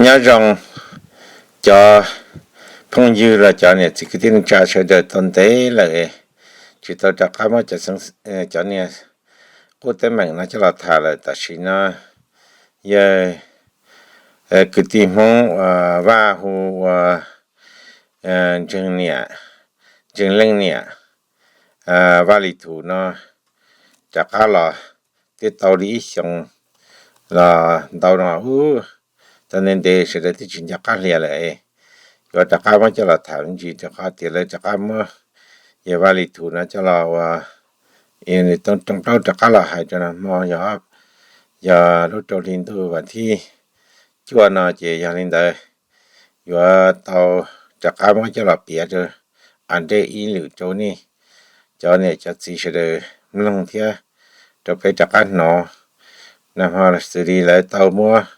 Nyob zoo cov phooj ywg los cov niam txiv kwv tij neej tsa sawv daws, tau ntev lawm tsis tau rov qab muab cov niag qub teeb meem no coj los tham lawm. Tam sim no yawg kwv tij Hmoob uas Vaj hu ua Ntseeg Niam, Ntseeg Leej Niam Vaj Lis Thum no rov qab los twb tau li ib xyoos los ntau no, tau ntev ntev sawv daws twb tsis nco qab hlias lawm. Yuav rov qab muab coj los tham me ntsis rau qhov tias lawv rov qab muab yawg Vaj Lis Thum no coj los ua rooj plaub rov qab los hais rau nag hmo, yog lub rau hli ntuj vas thib cuaj no ces yog li ntawd yuav tau rov qab muab coj los piav rau a dej ib lwm rau nej cov niam cov txiv sawv daws mloog thiab rau peb rov qab hnov. Nag hmo xws li lawv tau muab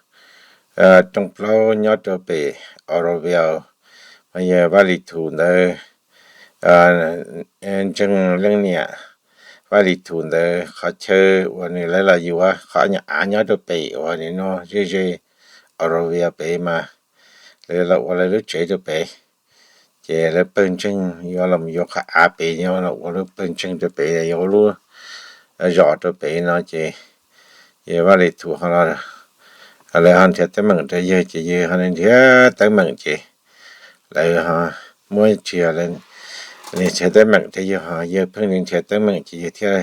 rooj plaub nyob rau pem Oroville, yawg Vaj Lis Thum ntawd, Ntseeg Leej Niam Vaj Lis Thum ntawd qhov chaw uas nws lawv los yuav qhov nyuam av nyob rau pem uas nim no ze ze Oroville pem mas lawv los ua lawv lub tsev rau pem. Ces lawv pawg ntseeg yuav los yuav qhov av pem, yuav los ua lub pawg ntseeg rau pem, yuav ua lub zos rau pem no ces yawg Vaj Lis Thum ho, lawv ho nrhiav teeb meem rau yawg ces yawg ho nrhiav teeb meem ces lawv muab tsis yog nrhiav teeb meem rau yawg, ho yawg pheej nrhiav teeb meem ces yawg thiaj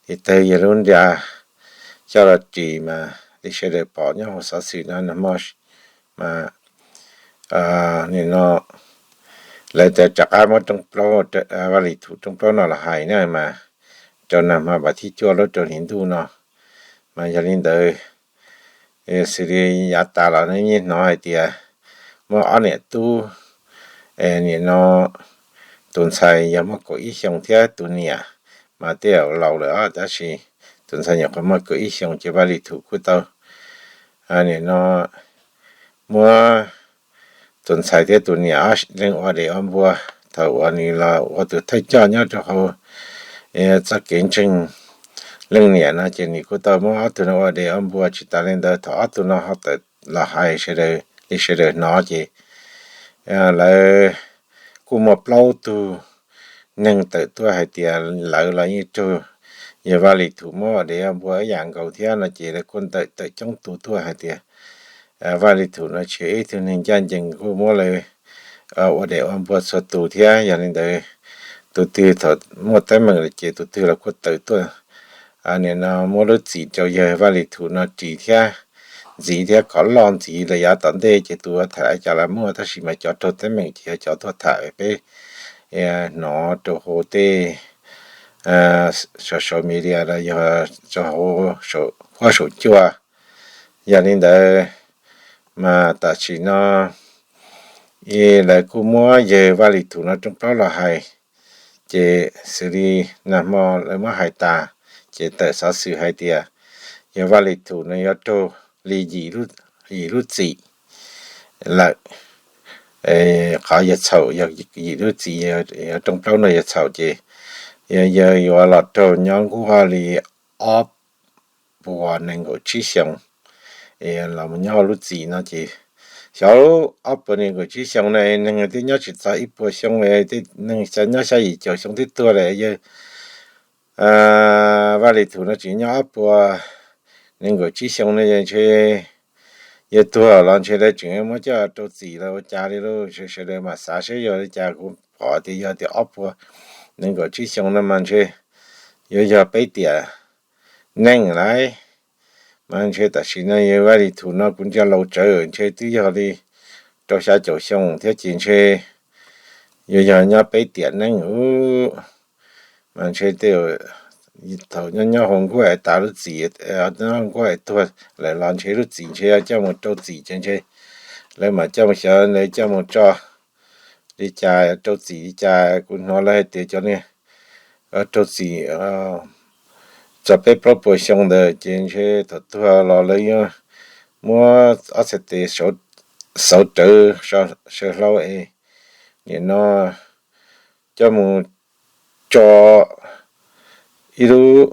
li tawg yawg lub nra coj los ris mas li sawv daws pom nyob hauv xov xwm no nag hmo mas nim no lawv rov qab muab rooj plaub, Vaj Lis Thum rooj plaub no los hais na mas rau nag hmo vas thib cuaj lub rau hli ntuj no mas yog li ntawd xws li yav tas los nej yeej hnov hais tias muaj ob niam tub, nim no tus ntxhais yog muaj kaum ib xyoos thiab tus niam mas tej zaum laus lawm os, tab sis tus ntxhais nyuam qhuav muaj kaum ib xyoos ces Vaj Lis Thum kuj tau nim no muab tus ntxhais thiab tus niam ob leeg ua dev ua npua. Thaum uas nws los ua tus thawj coj nyob rau hauv txoj kev ntseeg leej niam no ces nws kuj tau muab ob tug no ua dev ua npua. Tsis tas li ntawd thaum ob tug no ho tawm los hais sawv daws li sawv daws hnov ces lawv kuj muaj plaub tug neeg tawm tuaj hais tias lawv los yeej raug yawg Vaj Lis Thum muab ua dev ua npua ib yam nkaus thiab no ces lawv kuj tawm tawm coob tus tuaj hais tias Vaj Lis Thum no tsis yog ib tug neeg ncaj ncees, kuj muab lawv ua dev ua npua txhua tus thiab. Yog li ntawd tus twg thaum muaj teeb meem lawm ces tus twg los kuj tawm tuaj nim no muab lub txim rau yawg Vaj Lis Thum no ris thiab ntxiv thiab kom loj ntxiv los yav tom ntej ces tus tham cas los muaj, tab sis mas cov raug teeb meem ces yog cov tuaj tham peb hnov rau hauv tej social media los yog rau hauv huab saum cua. Yog li ntawd mas tam sim no lawv kuj muab yawg Vaj Lis Thum no rooj plaub los hais, ces xws li nag hmo lawv muab hais tas ces tawm xov xwm hais tias yawg Vaj Lis Thum no yuav raug li yim lub txim lawm. Qhov yawg txhaum yog yim lub txim, yog rooj plaub no yawg txhaum ces yawg yuav los raug nyob nkuaj li ob puas nees nkaum tsib xyoos los nyob lub txim no ces xyov ob puas nees nkaum tsib xyoos na neeg twb nyob tsis txog ib puas xyoo, tej neeg nyob xya yim caum xyoo twb tuag lawm. Yawg Vaj Lis Thum no tseem nyob ob puas nees nkaum tsib xyoo no ntshe yawg tuag los ntshe lawv tseem muab coj rau txim los ua cas li lauj. Sawv daws mam xav seb yog li cas, kuv pom tias yog tias ob puas nees nkaum tsib xyoo no mas ntshe yuav yog peb tiam neej lauj. Mas ntshe tam sim no yawg Vaj Lis Thum no kuv ntsia laus tsawv ntshe twb yog li rau xya caum xyoo thiab ces ntshe yuav yog nyob peb tiam neej ub. Mas ntshe tej thaum nyob nyob hauv nkuaj es tas lub txim, nyob nkuaj es tuag lawm los ntshe lub txim ntshe coj mus rau txim ces ntshe lawv mam coj mus xyov lawv coj mus tso li cas, rau txim li cas. Kuv hnov lawv hais tias cov niag rau txim txog peb plaub puas xyoo ntawd ces ntshe thaum tuag los lawv yuav muab ob txhais tes xauv rawv saw hlau es nim no coj mus tso ib lub,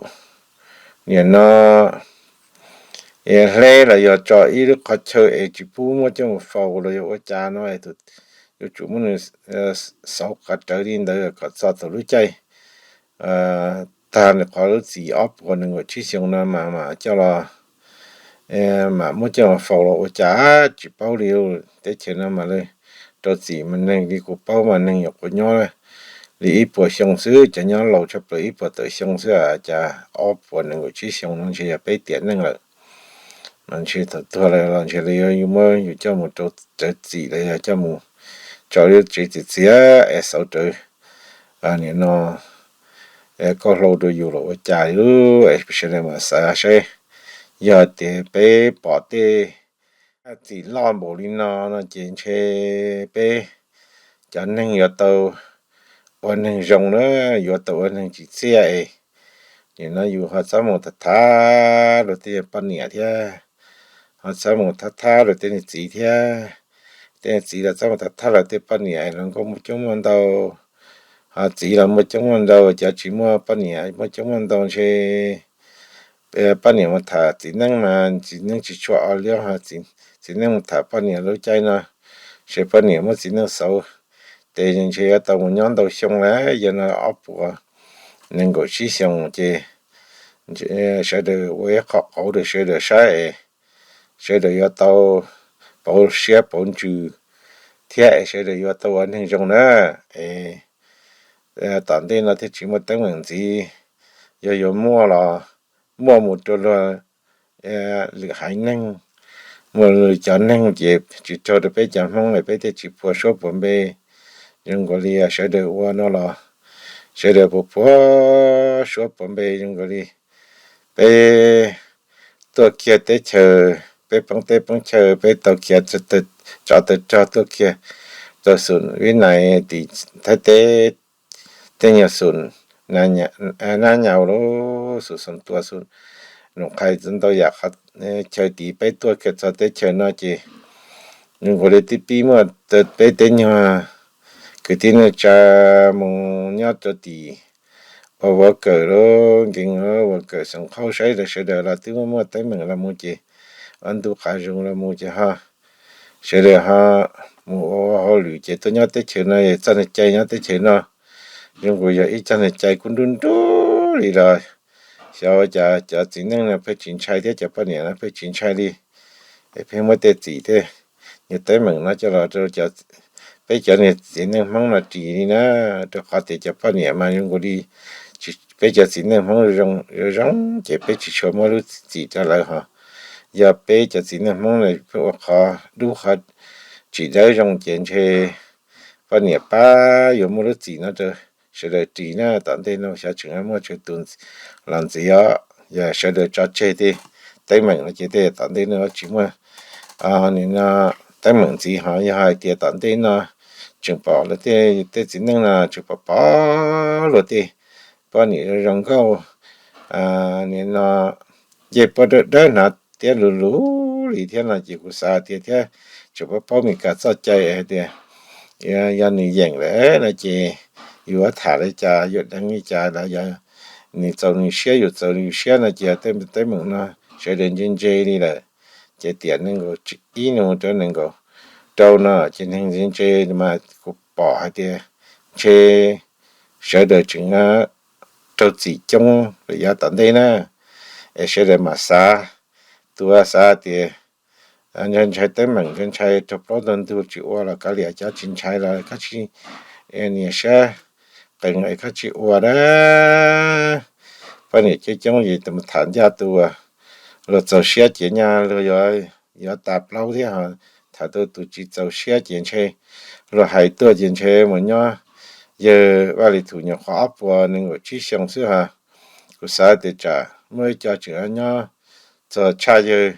nim no hleb los yog tso ib lub qhov chaw es tsis pub muab coj mus faus los yog ua cas no, yuav tsum muab nws xauv qhov rawv li ntawd kom txog thaum lub caij tag nws qhov lub txim ob puas nees nkaum tsib xyoo no mas mam coj los, mam muab coj los faus los ua cas tsis paub li. Teb chaws no mas lawv rau txim mas neeg li kuv paub mas neeg nyuam qhuav nyob li ib puas xyoo xwb, cov nyob laus tshaj plaws ib puas tawm xyoo xwb, cas ob puas nees nkaum tsib xyoo no ntshe yog peb tiam neej lawm. Ntshe thaum tuag lawm los ntshe lawv yuav muab yus coj mus rau, rawv txim los yog coj mus tso lub tsev txiav txiav es xauv rawv, nim no kauj hlau rau yus los ua cas li. Sawv daws mam xav saib, yog tias peb pom tej txim loj npaum li no no ces ntshe peb cov neeg yuav tau ua neeg zoo na, yuav tau ua neeg tsim txiaj es nim no yus ho txhob mus tham tham luag tej poj niam thiab, ho txhob mus tham tham luag tej niag txiv thiab. Tej niag txiv los txhob mus tham tham luag tej poj niam, luag nkauj muaj coob muaj ntau, ho txiv los muaj coob muaj ntau, cov tsis muaj poj niam muaj coob muaj ntau ntshe poj niam mus tham txiv neej mas txiv neej tsis tshua o liab, txiv neej mus tham poj niam lub caij no, ntshe poj niam muab txiv neej xauv, ces ntshe yuav tau mus nyob ntau xyoo lawm. Yog no ob puas nees nkaum tsib xyoo ces sawv daws ua ib qho qauv rau sawv daws saib es sawv daws yuav tau pauv siab pauv ntsws thiab es sawv daws yuav tau ua neeg zoo na. Es tom ntej no thiaj tsis muaj teeb meem ntxiv. Yog yuav muaj los muaj mus rau luag lwm haiv neeg, muaj cov neeg ces tsis raug rau peb cov Hmoob es peb thiaj tsis puas suab puas npe. Zoo nkaus li sawv daws ua no los sawv daws puas puas suab puas npe zoo nkaus li peb tuaj kiag teb chaws, peb poob teb poob chaw, peb tau kiag tsov tawg rog tuaj kiag rau xum Vib Nais tim Thaib teb, tej nyuag xum Nab Nyau lub xum Xoom Tuas, xum Noom Qhais, ntau yam qhov chaw tid peb tuaj kiag txog teb chaws no ces zoo nkaus li twb pib muaj peb tej nyuag kwv tij neej tsa mus nyob rau tim ua Vauv Kawm lub nkees, Vauv Kawm Xeem Qhaub saib sawv daws los twb muaj muaj teeb meem los mus ces ob ntu qav zoov los mus ces ho sawv daws ho mus ua hauj lwm ces tuaj nyob teb chaws no, yog txoj niag cai nyob teb chaws no zoo nkaus yog ib txoj niag cai kub nrub nrub li los xyov ua cas cov txiv neej no pheej tsis ntshai thiab cov poj niam no pheej tsis ntshai li. Es pheej muab tej txim tej nyuag teeb meem no coj los rau peb cov niag txiv neej Hmoob no ris li na, rau qhov tias cov poj niam mas zoo nkaus li peb cov txiv neej Hmoob zoo zoo ces peb tsis tshua muab lub txim rau lawv ho. Yog peb cov txiv neej Hmoob no pheej ua qhov dub qhov tsis dawb zoo ces ntshe poj niam pab yuav muaj lub txim no rau sawv daws ris na. Tom ntej no xyov tseem muaj tsawg tus los ntxiv os, yog sawv daws tso tseg tej teeb meem no ces tej tom ntej no tsis muaj nim no teeb meem ntxiv ho. Yog hais tias tom ntej no tseem pom luag tej txiv neej no tseem pom pom luag tej poj niam zoo nkauj, nim no ncej puab dawb dawb hnav tiab lus lus li thiab no ces kuv xav tias thiab tseem paub paub Mes Kas txoj cai hais tias yog nws yeem lawm no ces yuav tham li cas yuav deev li cas los yog nws txaus nws siab yus txaus yus siab no ces tej teeb meem no sawv daws ntse ntse li lawm. Ces tiam nees nkaum ib nus rau nees nkaum rau no ces neeg ntse ntse mas kuv pom hais tias ntshe sawv daws tseem raug txim coob lawm yav tom ntej na. Es sawv daws mam xav, tus xav tias ntshai teeb meem ntshai raug plaub ntug tsis ua los kav liam, cov tsis ntshai los koj tsis nias siab qees es koj tsis ua na. Poj niam coob coob es tham ncaj tus luag txaus siab ces nyaj luag yuav tas plaub thiab ho. Tham tus tus tsis txaus siab ces ntshe luag hais tuaj ces ntshe mus nyob yawg Vaj Lis Thum nyuam qhuav ob puas nees nkaum tsib xyoo xwb ho. Kuv xav tias tsam muaj ib co tseem nyob txog tshaj yawg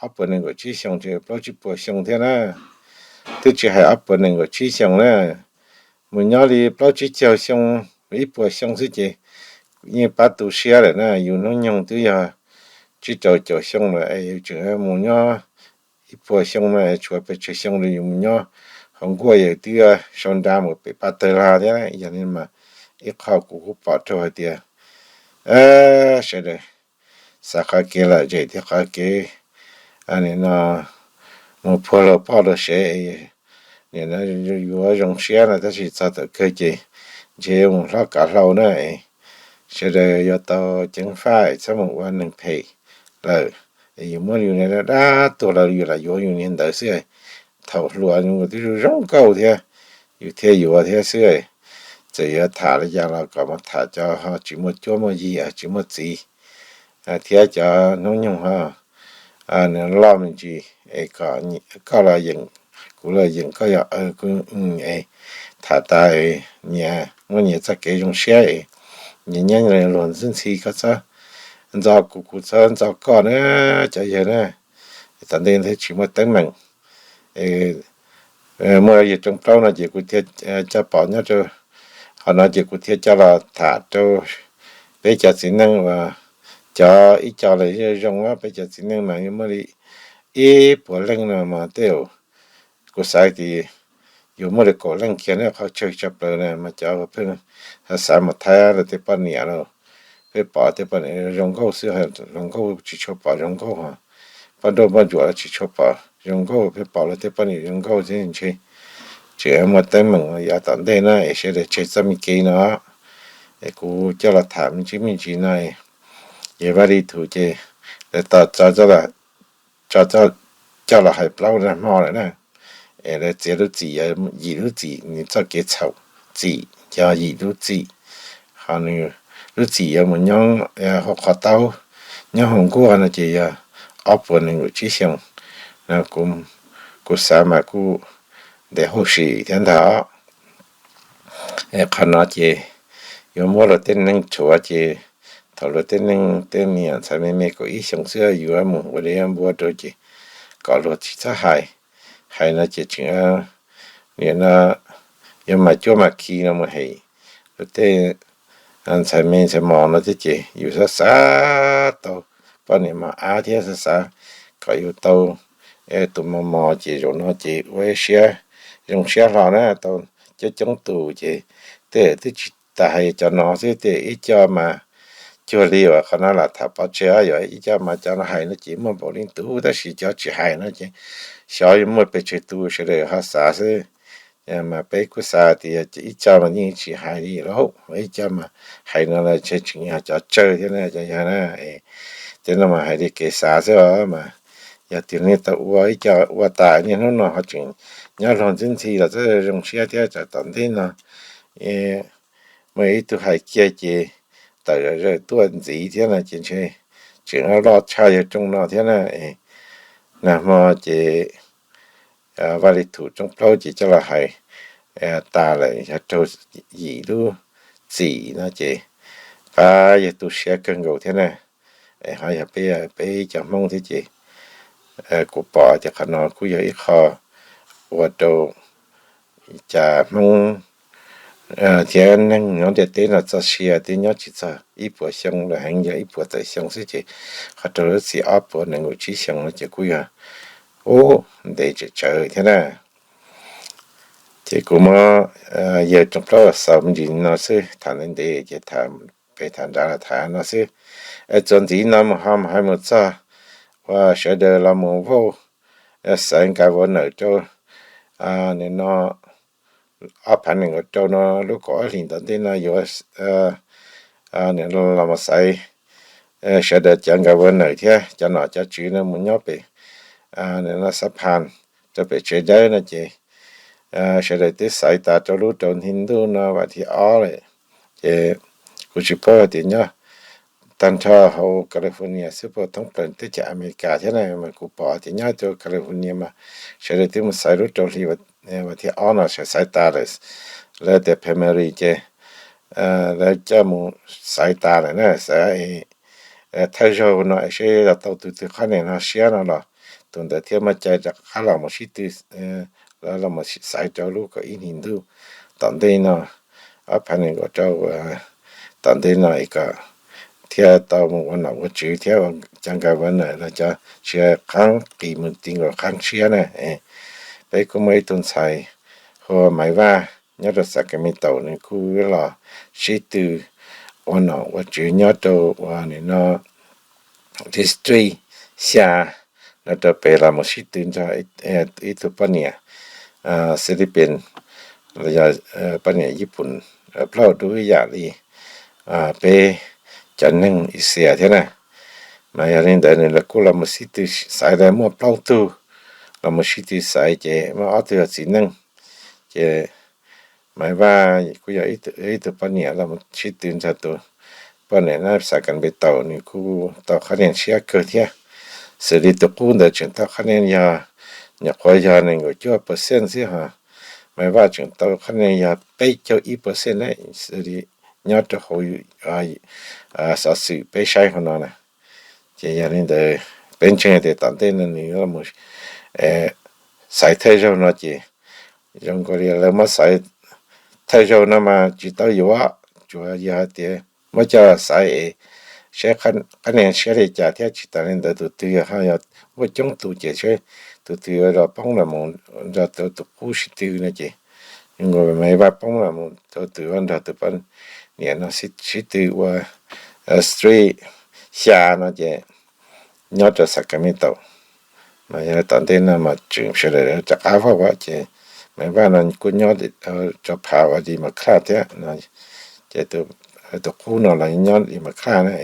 ob puas nees nkaum tsib xyoo ces plaub tsib puas xyoo thiab na. Twb tsis hais ob puas nees nkaum tsib xyoo na, mus nyob li plaub tsib caug xyoo, ib puas xyoo xwb ces yeej pab tu siab lawm na. Yus hnub nyoog twb yog tsib rau caum xyoo lawm es yus tseem mus nyob ib puas xyoo no tshuav pes tsawg xyoo li yus mus nyob hauv nkuaj yawg twb sau nra mus pem paj tawg lag thiab. Yog li mas ib qho kuv kuj pom rau hais tias sawv daws xav qhov kev lom zem thiab qhov kev nim no mus puag luag poj luag sev, nim no yuav zoo siab no tab sis txog thaum kawg ces ntshe mus hlob kav hlau na, sawv daws yuav tau ceev faj txhob mus ua neeg phem lawm. Yus muab yus niag dab tuag los yus lam yuav yus niag ntawd xwb. Thaum hluas yus twb zoo zoo nkauj thiab, yus thiaj yuav thiab xwb. Txawm yuav tham li cas los kom mus tham cov ho tsis muaj cuab muaj yig, tsis muaj txiv thiab cov hnub nyoog ho loj me ntsis es koj los yeem, kuv los yeem, koj yog kuv, tham tas nyias muaj nyias txoj kev zoo siab, nyias nyob luag ntxhi ntxhi, koj txhob ntxo kuv, kuv txhob ntxo koj na, cov yawg na. Tom ntej thiaj tsis muaj teeb meem. Muaj yawg Rooj Plaub no ces kuv thiaj coj pom nyob rau qhov no ces kuv thiaj coj los tham rau peb cov txiv neej uas cov ib co lawm zoo, peb cov txiv neej mas yuav muaj li ib puas leej no mas tej zaum kuv xav tias yuav muaj li kaum leej kiag ne, qhov tsawg tshaj plaws na mas cov pheej xav mus Thaib lawv tej poj niam los, peb pom tej poj niam zoo nkauj xwb, zoo nkauj tsis tshua pom zoo nkauj ho, poj nrauj poj ntsuam los tsis tshua pom zoo nkauj, peb pom lawv tej poj niam zoo nkauj thiab ntshe tseem muaj teeb meem yav tom ntej na es sawv daws tseg txoj me kev no es kuv coj los tham me ntsis me ntsis no. Yawg Vaj Lis Thum ces lawv tos tso, coj los hais plaub nag hmo lawm na, es lawv txiav lub txim, yim lub txim, nws txoj kev txhaum txim yog yim lub txim, ho nws lub txim yuav mus nyob hauv qhov taub, nyob hauv nkuaj no ces yog ob puas nees nkaum tsib xyoos. Kuv xav mas kuj ntev huv si thiab ntag. Qhov no ces yuav muab luag tej neej tshuav ces thaum luag tej neej tej me nyuam ntxhais me me kaum ib xyoos xwb yuav mus ua liaj npua rau ces kom luag tsis txhob hais. Hais no ces tseem, nim no yuav mas cuab mas khi no mus hem luag tej ntxhais me ntxhais mos no thiab ces yus xav xav tau poj niam mos ab thiab xav xav kom yus tau tus mos mos ces zaum no ces ua siab, zoo siab hlo na, tau coob coob tus ces tej twb tsis tas hais cov no xwb, tej ib co mas cuag li uas qhov no lam tham pov tseg, yog ib co mas cov no hais no ces muaj npaum li ntawd tab sis cov tsis hais no ces xyov yuav muaj pes tsawg tus, sawv daws ho xav xwb. Mas peb kuj xav tias ib co mas yeej tsis hais li lauj, ib co mas hais no los ntshe tseem yog cov tsawg thiab na, cov yog na. Tej no mas hais li kev xav xwb os mas yog tias nej tau ua ib co ua tas niaj hnub no ho tseem nyob luag ntxhi ntxhi los txawj zoo siab thiab tsam tom ntej no muaj ib tug hais kiag ces tawm zawm tuaj ntxiv thiab no ces ntshe tseem loj tshaj yawg Rooj no thiab na. Nag hmo ces Vaj Lis Thum Rooj Plaub ces coj los hais tas lawm yog raug yim lub txim no ces pab yawg tu siab kawg nkaus thiab na. Ho yog peb, peb cov Hmoob thiab ces kuv pom tias qhov no kuj yog ib qho ua rau cas Hmoob thiab neeg nyob ntiaj teb no txoj sia twb nyob tsis txog ib puas xyoo lawm, heev yog ib puas tawm xyoo xwb ces qhov raug lub txim ob puas nees nkaum tsib xyoos no ces kuj yog ub ntev tsawv tsawv thiab na. Ces kuv muab yawg Rooj Plaub xaus me ntsis no xwb, tham ntev ntev ces tham pem tham nrad los tham no xwb. Es txuas ntxiv no mus ho mus hais mus txog uas sawv daws los mus vauj xaiv nkas vauv nawm rau nim no ob phav nees nkaum rau no lub kaum ob hlis tom ntej no yuav los mus xaiv sawv daws cov nkas vauv nawm thiab cov nom cov tswv no mus nyob pem no xab phan rau pem tsev dawb no ces sawv daws twb xaiv tas rau lub rau hli ntuj no vas thib ob lawm. Ces kuv tsis paub hais tias nyob tag nrho hauv California xwb, puag thoob plaws teb chaws Amelikas thiab na, mas kuv pom tias nyob rau California mas sawv daws twb mus xaiv lub rau hli vas thib ob no sawv xaiv tas lawm. Lawv tias primary ces lawv coj mus xaiv tas lawm na, xaiv thawj zaug no es seb los tau tus twg qhab nim no siab no los tus ntawd thiaj muaj cai rov qab los mus sib tw, los mus xaiv rau lub kaum ib hlis ntuj tom ntej no, ob phav nees nkaum rau tom ntej no es kom thiaj tau mus ua nom ua tswv thiab cov nkas vauv nawm los cov tsis qab qis mus ti nkaus qab siab na. Peb kuj muaj ib tug ntxhais hu ua Maiv Vaj nyob rau Sacramento, nws kuj los sib tw ua nom ua tswv nyob rau uas nim no district xya no rau pem los mus sib tw nrog ib tug poj niam Philippines los yog poj niam Yiv Pun plaub dub ib yam li peb cov neeg Asia thiab na. Mas yog li ntawd nws los kuj los mus sib tw xaiv, muaj plaub tug los mus sib tw xaiv ces muaj ob tug yog txiv neej. Ces Maiv Vaj kuj yog ib tug poj niam los mus sib tw nrog tus poj niam na, Xas Kas Npe Taus, nws kuj tau qhab niag siab kawg thiab. Xws li tus qub ntawd tseem tau qhab niag yog, nyuam qhuav yog nees nkaum cuaj percent xwb ho Maiv Vaj tseem tau qhab niag yog peb caug ib percent ne, xws li nyob rau hauv xov xwm peb saib hauv no na. Ces yog li ntawd peb ntseeg tias tom ntej no nws yuav los xaiv thawj zaug no ces zoo nkaus li lawv muab xaiv thawj zaug no mas tsis tau yuav, tsuas yog hais tias muab coj xaiv es saib qhab niag siab li cas thiab. Tsis tas li ntawd tus twg ho yog muaj coob tus ces saib tus twg los poob los mus nrog rau tus qub sib tw no ces, Maiv Vaj poob los mus rau tus nrog tus poj niam no sib tw ua district xya no ces nyob rau Sacramento. Mas yog tom ntej no mas tseem sawv daws rov qab vauj ces Maiv Vaj no kuj nyob rau phav uas Democrat thiab no, ces tus qub no los nyob Democrat na.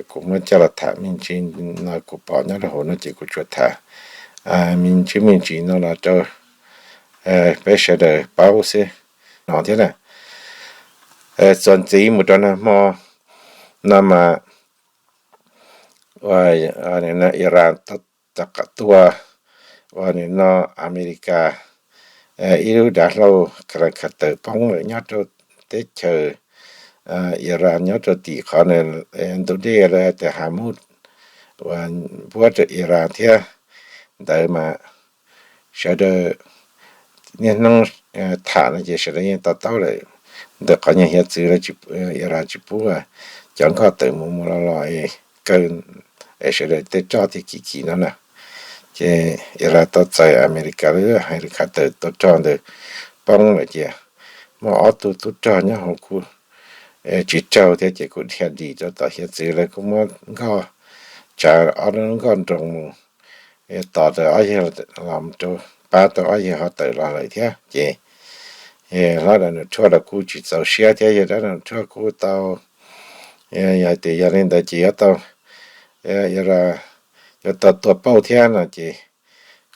Kuv muab coj los tham me ntsis no, kuv pom nyob rau hauv no ces kuv tsuas tham me ntsis me ntsis no los rau peb sawv daws paub xwb no thiab na. Txuas ntxiv mus rau nag hmo no mas Iran rov qab tua uas nim no Amelikas ib lub dav hlau khav tawm poob lawm nyob rau teb chaws Iran, nyob rau tim qhov nws ntug dej lawv hais tias Hormuz uas npuab rau Iran thiab ntawd mas sawv daws niaj hnub tham no ces sawv daws yeej to taub lawm ntawm qhov nyuag hiav txwv Iran tsis pub cov nkoj tawm mus mus los los es kaw es sawv daws tej roj thiaj kim kim no na. Ces Iran tau txais Amelikas lub hais khav tawm tua rog ntawd poob lawm ces muaj ob tug tub rog nyob hauv kuj tsis raug thiab ces kuj dhia dim rau tom hiav txwv, lawv kuj muab nkoj tsav ob lub nkoj nroos mus tos rau ob yawg los rau pab tau ob yawg ho tawm los lawm thiab ces hlob Donald Trump los kuj tsis txaus siab thiab, yawg Donald Trump kuj tau yog hais tias yog li ntawd ces yuav tau, yuav tau tua pauj thiab no ces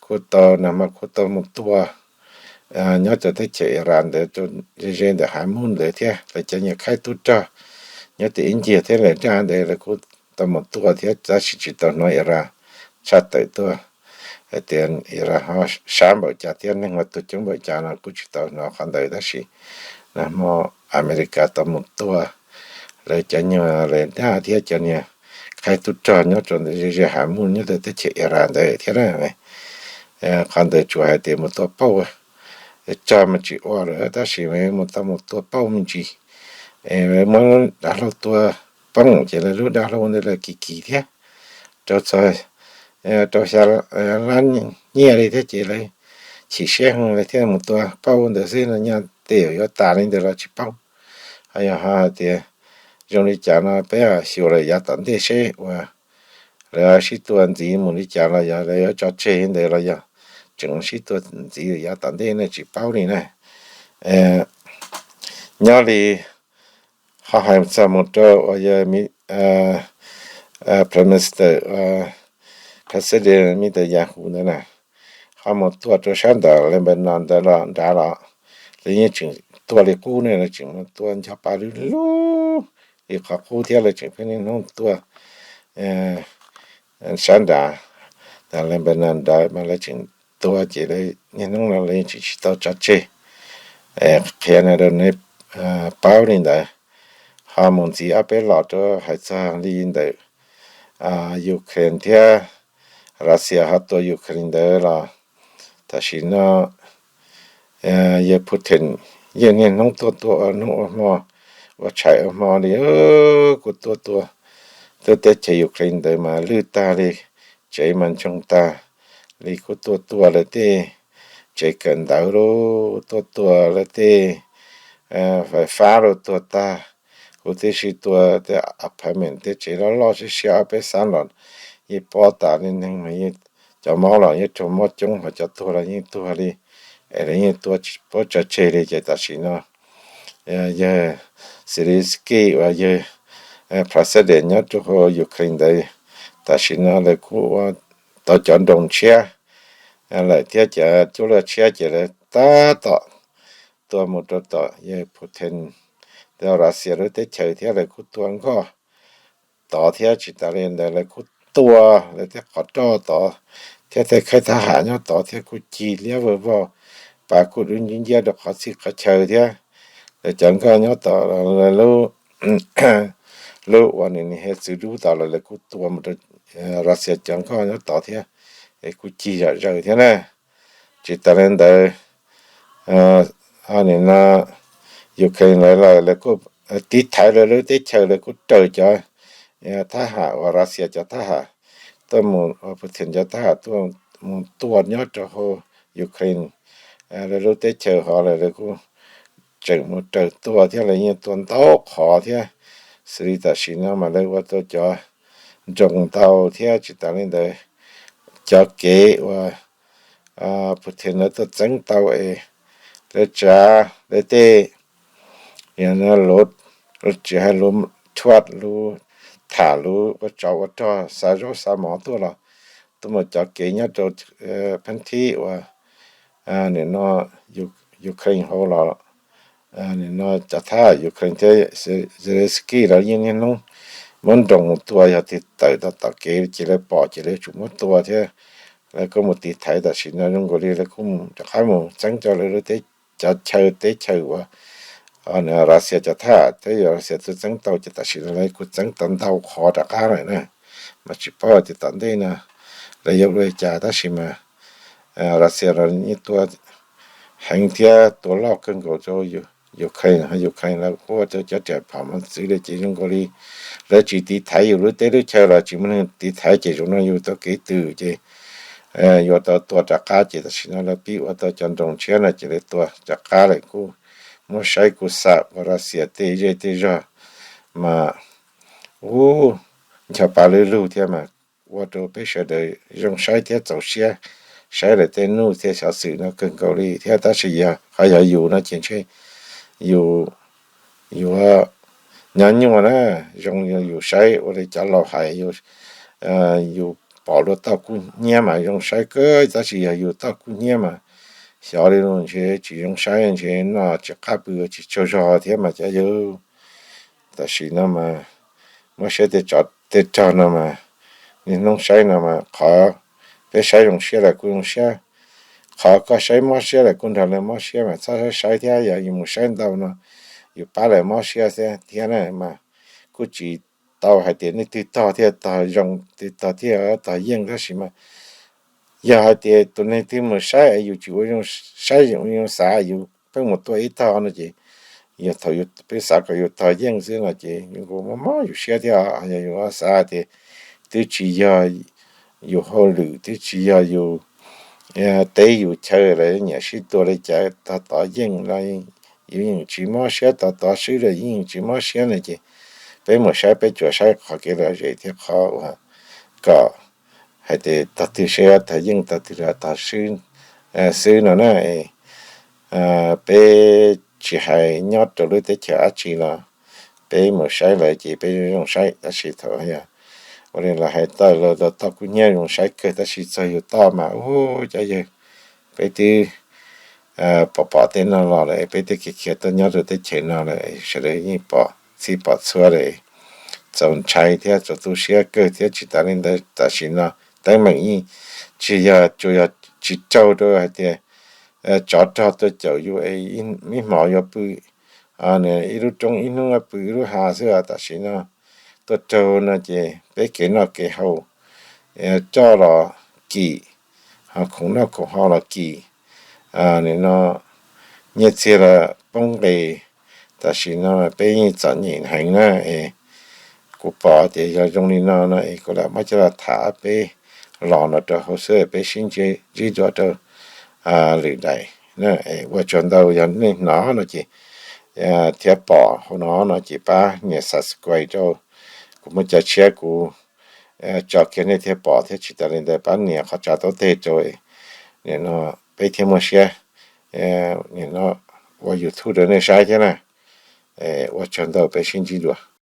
kuj tau nag hmo kuj tau mus tua nyob rau teb chaws Iran ntawd, ze ze ntawm Hormuz ntawd thiab lawv cov nyuag khaib tub rog nyob tim ib ncig thiab lawv daj ntawd lawv kuj tau mus tua thiab tab sis tsis tau hnov Iran tshaj tawm tuaj hais tias Iran ho sab npaum cas thiab neeg ho tuag coob npaum cas no kuj tsis tau hnov qhov ntawd tab sis nag hmo Amelikas tau mus tua lawv cov nyuag radar thiab cov niag khaib tub rog nyob rau ntawm ze ze Hormuz nyob rau teb chaws Iran ntawd thiab na. Qhov ntawd tsuas hais tias mus tua pauj, rog mas tsis ua lawm tab sis mus tau mus tua pauj me ntsis, muab dav hlau tua poob ces lawv lub dav hlau ntawd lawv kis kis thiab rau txog rau xya lab nyiaj li thiab ces lawv chim siab heev lawv thiaj mus tua pauj ntawd xwb no, nyaj tej yuav tas li ntawd los tsis paub. Ho yog ho hais tias zoo li cas no peb xyuas lawm yav tom ntej seb uas lawv sib tua ntxiv mus li cas los yog lawv yuav tso tseg ntawd los yog tseem sib tua ntxiv yav tom ntej ne tsis paub li na. Nyob li ho hais txog mus rau uas yog Prime Minister, President Netanyahu ntawd na, ho mus tua rau sab ntawm Lebanon ntawd los nrad los lawv yeej tseem tua li qub ne, lawv tseem mus tua ncho pa lub lub li qhov qub thiab lawv tseem pheej niaj hnub tua sab nrad, Lebanon ntawd mas lawv tseem tua ces lawv niaj hnub no lawv yeej tseem tsis tau tso tseg. Qhia no rau nej paub li ntawd. Ho mus ntxiv ob peb los rau hais txog li ntawm Ukraine thiab Russia ho tua Ukraine ntawd los tam sim no yawg Putin yeej niaj hnub tuaj tua ua hnub ua hmo, ua tshais ua hmo li, kuj tuaj tua. Tuaj teb chaws Ukraine ntawd mas lwj tag li, tsev mas ntsoog tag li, kuj tuaj tua lawv tej tsev kawm ntawv lauj, tuaj tua lawv tej fais fab lauj, tuag tag, Kuv tib si tua tej apartment tej tsev loj loj siab siab ob peb xab los yeej pob tas li neeg mas, cov mob los yeej raug mob coob, ho cov tuag los yeej tuag li, es lawv yeej tua tsis paub tso tseg li. Ces tam sim no yawg Zelensky uas yog president nyob rau hauv Ukraine ntawd, tam sim no lawv kuj ua tau cov nroos tshiab lawm thiab cov cuaj luaj tshiab ces lawv tab tom tua mus rau tom yawg Putin, Russia lub teb chaws thiab lawv kuj tua nkoj tod thiab. Tsis tas li ntawd lawv kuj tua lawv tej qhov roj tod thiab tej khaib thab ham nyob tod thiab kuj cig liab vog vog pas kuj dub nciab rau qhov txhia qhov chaw thiab. Lawv cov nkoj nyob tod, lawv lub uas nws nws he txwv dub tod los lawv kuj tua mus rau Russia cov nkoj nyob tod thiab, es kuj cig zom zaws thiab na. Tsis tas li ntawd, nim no Ukraine lawv lawv kuj tiv thaiv lawv lub teb chaws, lawv kuj raws cov thab ham uas Russia cov thab ham tuaj mus, Putin cov thab ham tuaj mus tua nyob rau hauv Ukraine, lawv lub teb chaws hov lawv kuj tseem mus raws tua thiab, lawv yeej tua ntau qhov thiab. Xws li tam sim no mas lawv ua tau cov nroos ntau thiab. Tsis tas li ntawd, cov kev uas Putin lawv tuaj txeeb tau es lawv tsav lawv tej, tsis hais luv thuaj, luv tham, luv ua tsov ua rog, xa zaub xa mov tuaj los tuaj mus cov kev nyob rau pheeb thib uas nim no Ukraine hauv los nim no cov thab Ukraine thiab Zelensky lawv yeej niaj hnub muab nroos mus tua, yog tig tawm tau tom kev ces lawv pom ces lawv tsum muab tua thiab. Lawv kuj mus tiv thaiv, tam sim no zoo nkaus li lawv kuj rov qab mus txeeb rau lawv lub teb, cov chaw teb chaws uas Russia cov thab thiab yog Russia tuaj txeeb tau ces tam sim no lawv kuj txeeb tau ntau qhov rov qab lawm na. Mas tsis paub tias tom ntej no lawv yuav ua li cas tab sis mas Russia los yeej tua heev thiab tua loj kawg nkaus rau Ukraine, ho Ukraine lawv kuj ua rau cov riam phom mos txwv li ces zoo nkaus li lawv tsis tiv thaiv yus lub teb lub chaw los tsis muaj neeg tiv thaiv ces zaum no yus tau kev tws ces yuav tau tua rov qab ces tam sim no lawv pib ua tau cov nroos tshiab no ces lawv tua rov qab lawm kuj muab saib kuj xam ua Russia tej zej tej zog mas ub ncho pa lwb lug thiab mas ua rau peb sawv daws zoo saib thiab txaus siab saib lawv tej nuj thiab xov xwm no kawg nkaus li thiab. Tab sis yog qhov yog yus no ces ntshe yus yuav nyob nyuaj na, zoo yus saib ua li cov laus hais, yus pom luag toj kub hnyiab mas zoo saib kawg, tab sis yog yus toj kub hnyiab mas xyov li no ntshe tsis zoo saib, ntshe noj tsis qab pw tsis tsaug zog thiab mas cov yawg. Tam sim no mas muab saib tej tsov tej rog no mas, niaj hnub saib no mas qhov peb saib zoo siab lawm kuj zoo siab, qhov koj saib mob siab lawm kuj nrog lawv mob siab mas txhob saib saib thiab. Yog yus mus saib ntau no yus pab lawv mob siab thiab na mas kuj tsis tau hais tias nej twg tog thiaj tog zoo, twg tog thiaj tog yeej, tab sis mas yog hais tias tus neeg twg mus saib es yus tsis ua zoo saib, ua zoo xav, yus pheej mus tua ib tog no ces yog thaum peb xav kom yus tog yeej xwb no ces yus kuj mob mob yus siab thiab. Yog yus xav tias twb tsis yog yus hauj lwm, twb tsis yog yus teb yus chaw, lawv nyiam sib tua li cas tog tod yeej los yus yeej tsis mob siab, tog tod swb los yeej tsis mob siab no ces peb mus saib peb tsuas saib qhov kev lom zem thiab qhov uas kom hais tias tog twg saib tog yeej, tog twg los tog swb no na. Peb tsis hais nyob rau lub teb chaws dab tsi los peb mus saib lawv ces peb zoo saib, tab sis thaum ua li lawv hais toj, lawv toj kub hnyiab zoo saib kawg, tab sis txog yus toj mas ub cov yawg, peb twb pom pom tej no los lawm, peb twb khiav khiav tuaj nyob rau teb chaws no lawm, sawv daws yeej pom txhij pom txhua lawm, txaus ntshai thiab txaus tu siab kawg thiab. Tsis tas li ntawd tam sim no teeb meem yeej tsis yog, tsuas yog tsis raug rau hais tias tsov rog tuaj caum yus es ib hmos yuav pw ib lub roob ib hnub pw ib lub hav xwb. Tam sim no tuaj raug no ces peb kev noj kev haus coj los kim, ho khoom noj khoom haus los kim, nim no nyiaj txiag los poob nqis. Tam sim no peb yeej txom nyem heev na es kuv pom tias yog zoo li no no es kuv lam muab coj los tham peb los no rau hauv xwb, peb sib ntsib dua rau lwm daim. Ua tsaug ntau, yog nej hnov no ces thiab pom hauv no no ces pab nias subscribe rau. Kuv muaj cov tshiab kuv tso kiag nej thiaj pom thiab tsis tas li ntawd pab nias qhov tsav taub teg rau, nim no peb thiaj muaj siab nim no ua YouTube rau nej saib thiab na. Ua tsaug ntau, peb sib ntsib dua.